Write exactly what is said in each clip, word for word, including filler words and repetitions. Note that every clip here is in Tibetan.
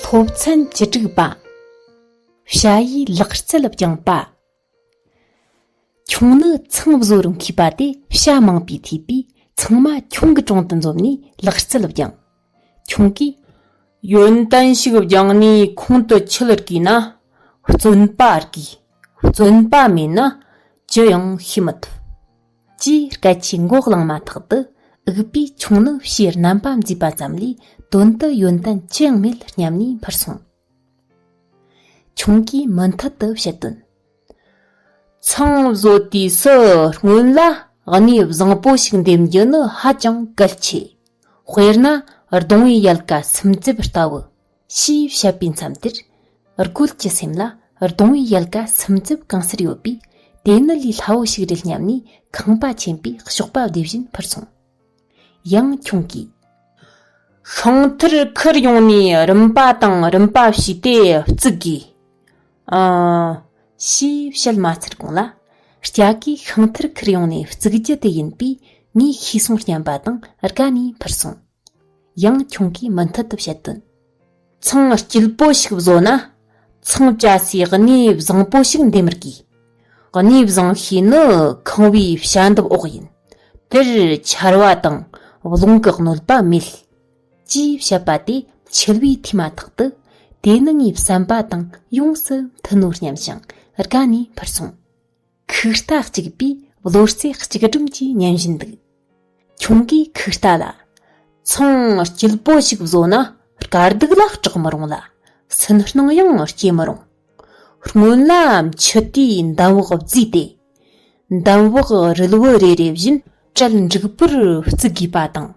སློབ་ཚན་བཅུ་དྲུག་པ། བྱ་ཡི་ལག་རྩལ་སྦྱངས་པ། ཁྱུང་ནི་ཚང་བཟོ་རུ་མཁས་པ་དེ་བྱ་མང་པོས་ཐོས་པས་ཚང་མ་ཁྱུང་གི་དྲུང་དུ་འཛོམས་ནས་ལག་རྩལ་སྦྱངས། ཁྱུང་གིས། ཡོན་ཏན་ཞིག་སྦྱངས་ནས་ཁོང་དུ་ཆུད་བགོས་ན། བརྩོན་པ་དགོས། བརྩོན་པ་མེད་ན་ཅི་ཡང་ཤེས་མི་ཐུབ། ཅེས་སྐད་ཆའི་མགོ་བླངས་མ་ཐག་ཏུ་འུག་པས་ཁྱུང་ནི་ཕྱིའི་རྣམ་པ་མཛེས་པ་ཙམ་ལས་དོན་དུ་ཡོན་ཏན་ཅི་ཡང་མེད་སྙམ་ནས་འཕུར་སོང་། ཁྱུང་གིས་མུ་མཐུད་དུ་བཤད་དོན། ཚང་བཟོ་དུས་སུ་སྔོན་ལ་གནས་བཟང་པོ་ཞིག་འདེམས་རྒྱུ་ནི་ཧ་ཅང་གལ་ཆེ། དཔེར་ན་སྡོང་བོའི་ཡལ་ག་སུམ་བརྩེགས་ལྟ་བུ། ཞེས་བཤད་པའི་མཚམས་དེར། རྒོད་ཀྱི་སེམས་ལ་སྡོང་བོའི་ཡལ་ག་སུམ་བརྩེགས་གང་སར་ཡོད་པས། དེ་ནི་ལས་སླ་བོ་ཞིག་རེད་སྙམ་ནས་ཁང་པ་ཆེན་པོའི་གཤོག་པ་བདེ་བཞིན་འཕུར་སོང་། ཡང་ཁྱུང་གིས། ཤིང་མཐིལ་ཁུར་ཡོང་ནས་རིམ་པ་དང་རིམ་པ་བྱས་ཏེ་བརྩིག་དགོས། ཨ། ཞེས་བཤད་མ་ཚར་གོང་ལ། སྐྱ་ཀས་ཤིང་མཐིལ་ཁུར་ཡོང་ནས་བརྩིག་རྒྱུ་དེ་ཡིན་པས་ངས་ཤེས་སོང་སྙམ་པ་དང་དགའ་ནས་འཕུར་སོང་། ཡང་ཁྱུང་གིས་མུ་མཐུད་དུ་བཤད་དོན། ཚང་སྐྱིད་པོ་ཞིག་བཟོ་ན། ཚང་བཅའ་སའི་གནས་བཟང་པོ་ཞིག་འདེམས་དགོས། གནས་བཟང་ཤོས་ནི་ཁང་བའི་བྱ་འདབ་འོག་ཡིན། དེར་ཆར་བ་དང་རླུང་གི་གནོད་པ་མེད། ཅེས་བཤད་པ་དེ་འཆལ་བས་ཐོས་མ་ཐག་ཏུ། དེ་ནི་ངའི་བསམ་པ་དང་ཡོངས་སུ་མཐུན་ནོ་སྙམ་ཞིང་དགའ་ནས་འཕུར་སོང་། ཁོའི་རྟ་གཅིག་པས་བློ་རྩེ་གཅིག་སྒྲིམ་གྱིས་ཉན་བཞིན་འདུག་ཁྱུང་གིས་ཁོའི་རྟ་ལ། ཚང་སྐྱིད་པོ་ཞིག་བཟོ་ན་དཀའ་སྡུག་ལ་སྐྲག་མི་རུང་ལ། སུན་སྣང་ཡང་སྐྱེ་མི་རུང་། སྔོན་ལ་མཆུ་ཏོའི་འདམ་བག་བརྫིས་ཏེ། འདམ་བག་རིལ་བུ་རེ་རེ་བཞིན་གྲལ་འགྲིག་པར་བརྩིག་དགོས་པ་དང་།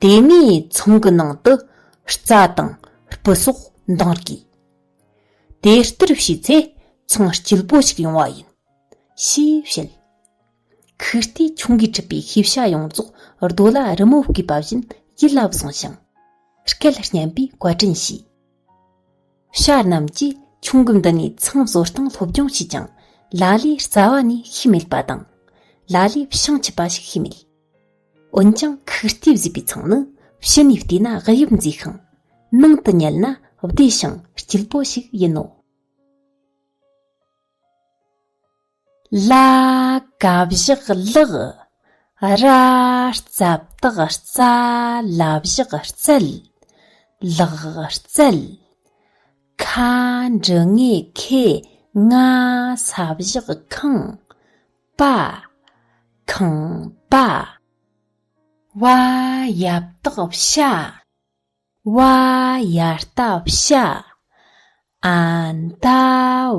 དེ་ནས་ཚང་གི་ནང་དུ་རྩྭ་དང་སྤུ་སོགས་འདང་དགོས། དེ་ལྟར་བྱས་ཚེ་ཚང་སྐྱིད་པོ་ཞིག་ཡོང་བ་ཡིན། ཞེས་བཤད། ཁོའི་རྟས་ཁྱུང་གིས་ཁྲིད་པའི་ཤེས་བྱ་ཡོངས་རྫོགས་རྡོ་ལ་རི་མོ་བརྐོས་པ་བཞིན་ཡིད་ལ་བཟུང་ཞིང་། སྐད་སྙན་པའི་བཀའ་དྲིན་ཞུས། བྱ་རྣམས་ཀྱིས་ཁྱུང་གི་མདུན་ནས་ཚང་བཟོ་སྟངས་སློབ་སྦྱོང་བྱས་ཀྱང་ལ་ལས་རྩ་བ་ནས་ཤེས་མེད་པ་དང་། ལ་ལས་བྱང་ཆུབ་པ་ཞིག་ཤེས་མེད། འོན་ཀྱང་ཁོའི་རྟས་བཟོས་པའི་ཚང་ནི་ཕྱི་ནས་བལྟས་ན་དབྱིབས་མཛེས་ཤིང་། ནང་དུ་ཉལ་ན་བདེ་ཞིང་སྐྱིད་པོ་ཞིག་ཡིན་ནོ། ལ་ག་བཞག་ལག་ར་རྩ་བཏགས་རྩ་ལ་བཞག་རྩལ། ལག་རྩལ། ཁ་འབྲུ་ལྔའི་ཁའི་ང་ས་བཞག་ཁང་། པ། ཁང་པ། བ་ཡ་བཏགས་བྱ། བ་ཡ་བཏགས་བྱ། ཨ་ད་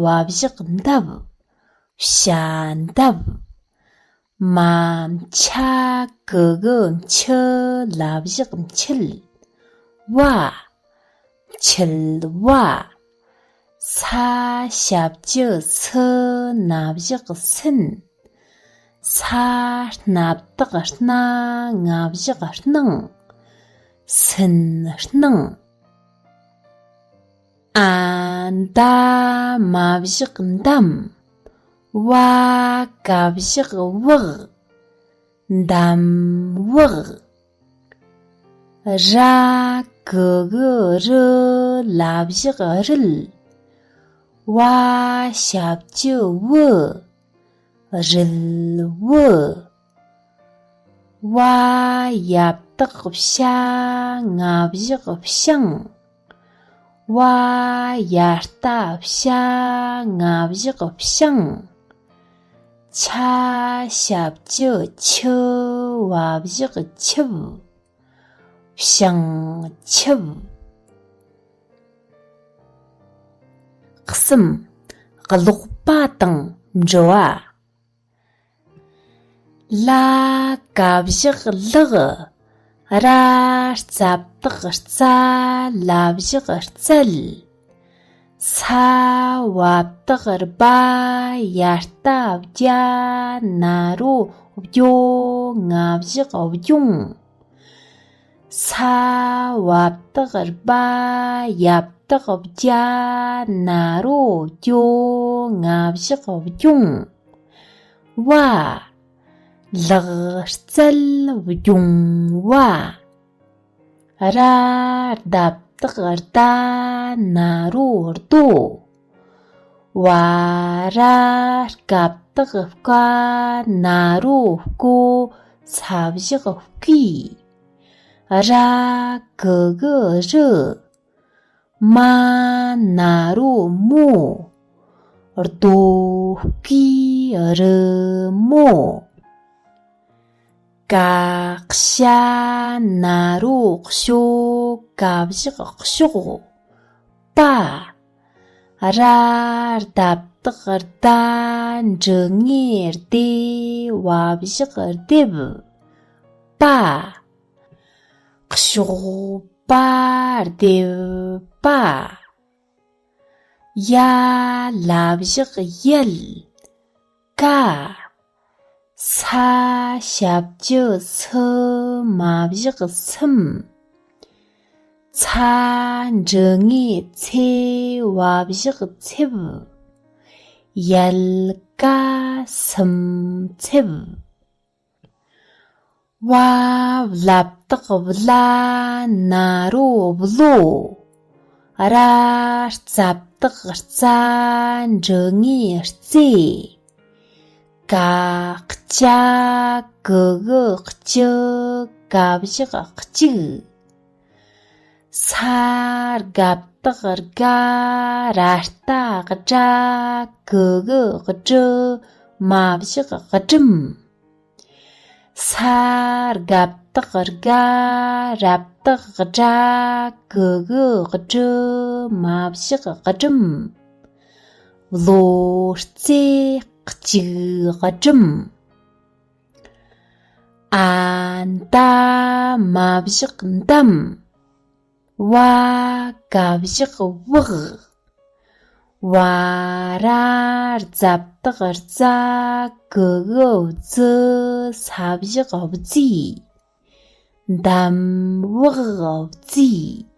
བ་བཞག་འདབ། བྱ་འདབ། མ་ཆ་གི་གུ་མཆུ་ལ་བཞག་མཆུལ། བ། མཆུལ་བ། ས་ཞབས་ཀྱུ་སུ་ན་བཞག་སུན། ས་སྣ་བཏགས་སྣ་ང་བཞག་སྣང་། སུན་སྣང་། ཨ་ད་མ་བཞག་འདམ། བ་ག་བཞག་བག་འདམ་བག་ར་གི་གུ་རུ་ལ་བཞག་རུལ། བ་ཞབས་ཀྱུ་བུ། རུལ་བུ། བ་ཡ་བཏགས་བྱ་ང་བཞག་བྱང་། བ་ཡ་བཏགས་བྱ་ང་བཞག་བྱང་། ཆ་ཞབས་ཀྱུ་ཆུ་བ་བཞག་ཆུབ། བྱང་ཆུབ། གསུམ། ཀློག་པ་དང་འབྲི་བ། ལ་ག་བཞག་ལག་ར་རྩ་བཏགས་རྩ་ལ་བཞག་རྩལ། ས་བ་བཏགས་སྦ་ཡ་བཏགས་སྦྱ་ན་རོ་སྦྱོ་ང་བཞག་སྦྱོང་། ས་བ་བཏགས་སྦ་ཡ་བཏགས་སྦྱ་ན་རོ་སྦྱོ་ང་བཞག་སྦྱོང་། བ། ལག་རྩལ་སྦྱོང་བ། ར་བརྡ་ བཏགས་ལྡ་ན་རོ་ལྡོ། བ་ར་སྐ་བཏགས་སྐ་ན་རོ་སྐོ། ས་བཞག་སྐུས། ར་གི་གུ་རུ། མ་ན་རོ་མོ། རྡོ་སྐུའི་རི་མོ། ཀ་ཤ་ན་རོ་ཤོ། ཀ་བཞག་ཀྱོག། པ། ར་ལྡ་བཏགས་ལྡ། འགྲི་ངེ་ལྡེ། བ་བཞག་ལྡེབས། པ། ཀྱོག་པ་ལྡེབས་པ། ཡ་ལ་བཞག་ཡལ། ཀ། ས་ཞབས་ཀྱུ་སུ། མ་བཞག་སུམ། ཚ་འགྲི་ངེ་ཚེ། བ་བཞག་ཚེབ། ཡལ་ཀ་སུམ་ཚེབ། བ་བླ་བཏགས་བླ། ན་རོ་བློ། ར་རྩ་བཏགས་རྩ། འགྲི་ངེ་རྩེ། ཀ་ཅ་གི་གུ་ཀྱུ། ཀ་བཞག་ཀྱུག། ས་རྒ་བཏགས་རྒ། ར་ལྟ་སྒྲ། གི་གུ་གྲུ། མ་བཞག་སྒྲིམ། ས་རྒ་བཏགས་རྒ། ར་བཏགས་སྒྲ། གི་གུ་གྲུ། མ་བཞག་སྒྲིམ། བློ་རྩེ་གཅིག་སྒྲིམ། ཨ་ད་མ་བཞག་འདམ། བ་ག་བཞག་བག། བ་ར་རྫ་བཏགས་རྫ། གི་གུ་བཙུ། ས་བཞག་བཙུས། འདམ་བག་བཙུས།